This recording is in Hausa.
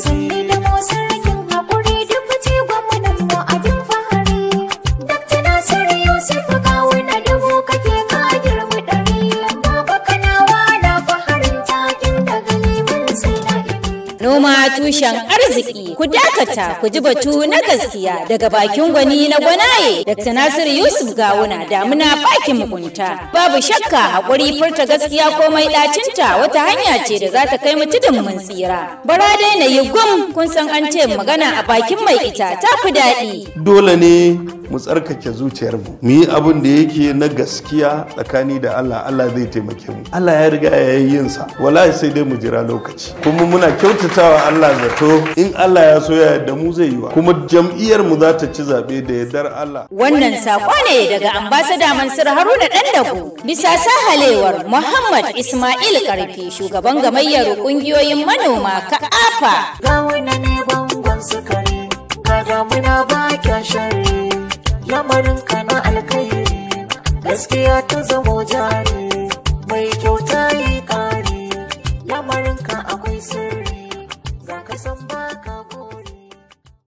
Sanni da mu sarkin haƙuri duk fice gwamnan mu abin fahari. Dakta Nasiru Yusuf Gawuna dubu kake ka girmi ɗari. Baba Kanawa na faharin takin daga liman sai na'ibi. Noma tushen arziki, ku dakata ku ji batu na gaskiya daga bakin gwani na gwanaye Dr. Nasiru Yusuf Gawuna, damuna bakin mugunta. Babu shakka haƙuri furta gaskiya komai ɗacinta wata hanya ce da za ta kai mu tudun mun tsira. Bara dai na yi gum, kun san an ce magana a bakin mai ita ta fi daɗi. Dole ne mu tsarkake zuciyarmu, mu yi abin da yake na gaskiya tsakani da Allah. Allah zai taimake mu. Allah ya riga ya yi yin sa, wallahi sai dai mu jira lokaci. Kuma muna kyautatawa Allah zato, in Allah ya so ya yarda mu zai yi wa, kuma jam'iyyar mu za ta ci zabe da yardar Allah. Wannan saƙo ne daga ambasada Mansur Haruna Ɗandago bisa sahalewar Muhammad Ismail Karfi, shugaban gamayyar ƙungiyoyin manoma ka'afa. Gawuna ne bangon sukari, ga damuna ba kya shari, lamarin ka na alkhairi, gaskiya ta zamo jari.